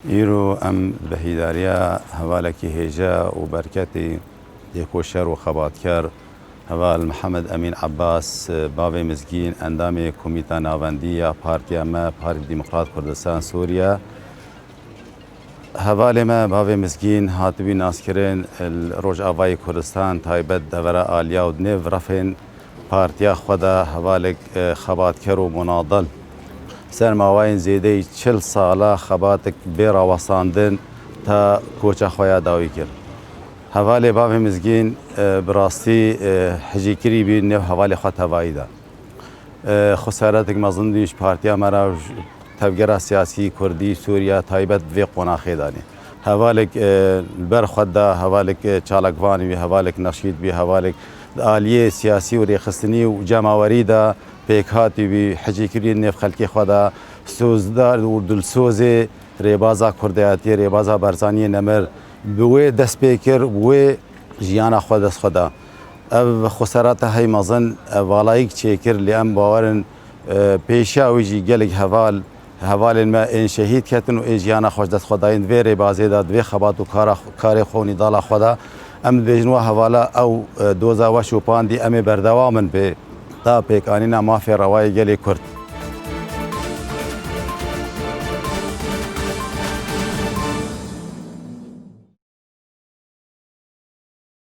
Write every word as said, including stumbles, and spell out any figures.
Îro em bi hîdariya hevalekî hêja û berketî yê ku şer û xebatker, heval Mihemed Emîn Ebbas, bavê Mizgîn, endamê Komîta Navendî ya Partiya me, Partî Demokrat Kurdistan Sûriye. Hevalê me, bavê Mizgîn, hatibî naskirin li Rojavayê Kurdistan, taybet devera aliya û di nêv refên partiya xwe de hevalek, e, xebatker û munadil. Ser mawayên zêdeyî çil sala xebatek bê rawestandin ta koça xwe ya dawî kir. Hevalê bavê Mizgîn, e, bi rastî, e, hicîkirî bî nêv hevalê xwe tevayî de. E, xesaretek mezin dî ji partiya me re, ji tevgera siyasî kurdî Sûriye taybet vê qonaxê danî. Hevalek, e, li ber xwe de, hevalek, e, çalakvanî bî, hevalek neşît bî, hevalek di aliyê siyasî û rêxistinî û cemawerî de pêkhatî bî, hicîkirî nêv xelkê xwe de, sozdar û dilsozê rêbaza kurdayetiyê, rêbaza Barzaniyê nemir, bi wê dest pê kir, bi wê jiyana xwe dest xwe da. Ev xweserata hey mezin, ev valayîk çêkir, lê em bawer in, e, pêşiya wî jî gelek heval, hevalên me ên şehîd ketin û ên jiyana xwe ji dest xwe dayîn. Di vê rêbazê de, di vê xebat û kara, karê xwe û nîdala xwe de, em dibêjin we hevala ew, e, doza weş û pandî em ê berdewam in pê, ta pêkanîna mafê rewayê gelê Kurd.